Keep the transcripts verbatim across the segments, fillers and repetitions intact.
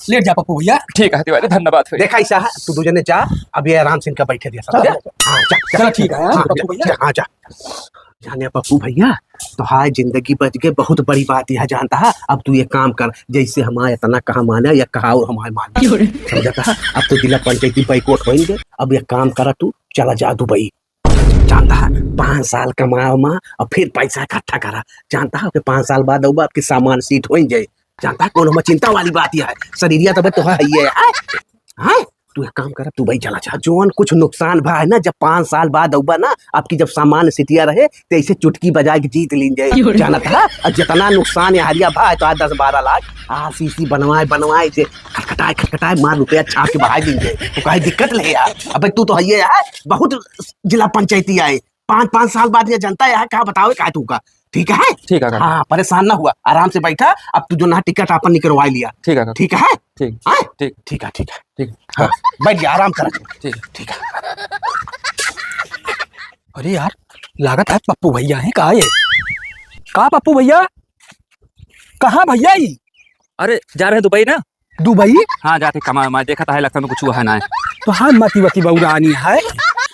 लेट जा पप्पू भइया। ठीक है तिवारी, धन्यवाद भइया। देखा ऐसा है, तू दू जने जा, अब ये आराम से इनका बैठे दिया सब। चलो। हाँ, जा, जा। चलो, ठीक है, हाँ, हाँ, पप्पू भइया। जा, हाँ, जा। जाने पप्पू भइया, तोहार जिंदगी बच गए, बहुत बड़ी बात यह जानता है। अब तू ये काम कर, जैसे हमारे इतना कहा माने या कहा और हमारे माने। क्यों रे? समझता है? अब तो जिला पंचायती boycott होइगे। अब ये काम करा तू, चला जा दुबई। जानता है, पाँच साल कमाओ माँ और फिर पैसा इकट्ठा करा। जानता है कि पाँच साल बाद अउबा आपकी सामान seat होइ जाए। जानता है, कौन हमें चिंता वाली बात यह है? शरीरिया तब तो है ही है, हैं? हैं? तू एक काम कर, तू भाई चला जा। जौन कुछ नुकसान भा है ना, जब पाँच साल बाद अउबा ना, आपकी जब सामान सीटिया रहे, तो ऐसे चुटकी बजा के जीत लीन जाए। क्यों रे? जानत है, और जितना नुकसान यहरिया भा है, तो आज दस बारह लाख, आरसीसी बनवाए, बनवाए, से खटखटाए, खटखटाए, मार रुपया छाप के बहाए दीन जाए। तो कहे दिक्कत ले यार, अबे तू तो है ये यार, बहुत जिला पंचायती आए, पाँच, पाँच साल बाद ये जनता यहाँ का बतावे का तू का, ठीक है? ठीक है, काका। हाँ, परेशान ना हुआ, आराम से बैठा। अब तू जो ना टिकट आपन निकलवा लिया। ठीक है, काका। ठीक है? ठीक। हाँ? ठीक। ठीक है, ठीक है। ठीक। हाँ, बैठ जा, आराम कर। ठीक। ठीक है। अरे यार, लागत है पप्पू भइया हैं, कहाँ है? का पप्पू भइया? कहाँ भइया ई? अरे, जा रहे दुबई ना। दुबई? हाँ, जाते कमा, मैं देखा था, लगता में कुछ हुआ है ना है। तो हाँ, मती वती बउरानी है।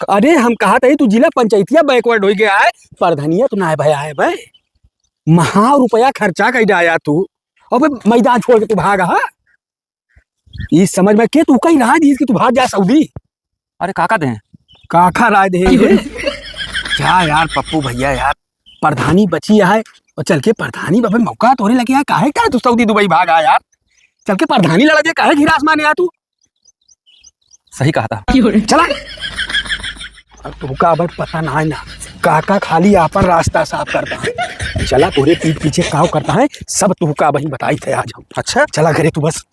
अरे, हम कहा था, तू जिला पंचायतिया backward होइ गया है, प्रधानिया तो ना भया है बे। महा रुपया खर्चा कइ डाया तू, अबे मैदान छोड़ के तू भागा, हाँ? ई समझ में के तू कहीं रहा नहीं कि तू भाग जा सऊदी। अरे काका दे। काका राय दे। जा यार पप्पू भइया यार, प्रधानी बची है और चल के प्रधानी बाबे मौका तोरे लगे है, काहे का तू सऊदी दुबई भागा यार? चल के प्रधानी लड़ा दे, काहे घिरास माने आ तू? सही कहा था। चला। अब तुहका भाई पता ना है ना, काका खाली आपन रास्ता साफ करता है। चला तोरे पीठ पीछे काव करता है, सब तुहका भाई बताई थे आज हम। अच्छा। चला घरे तू बस।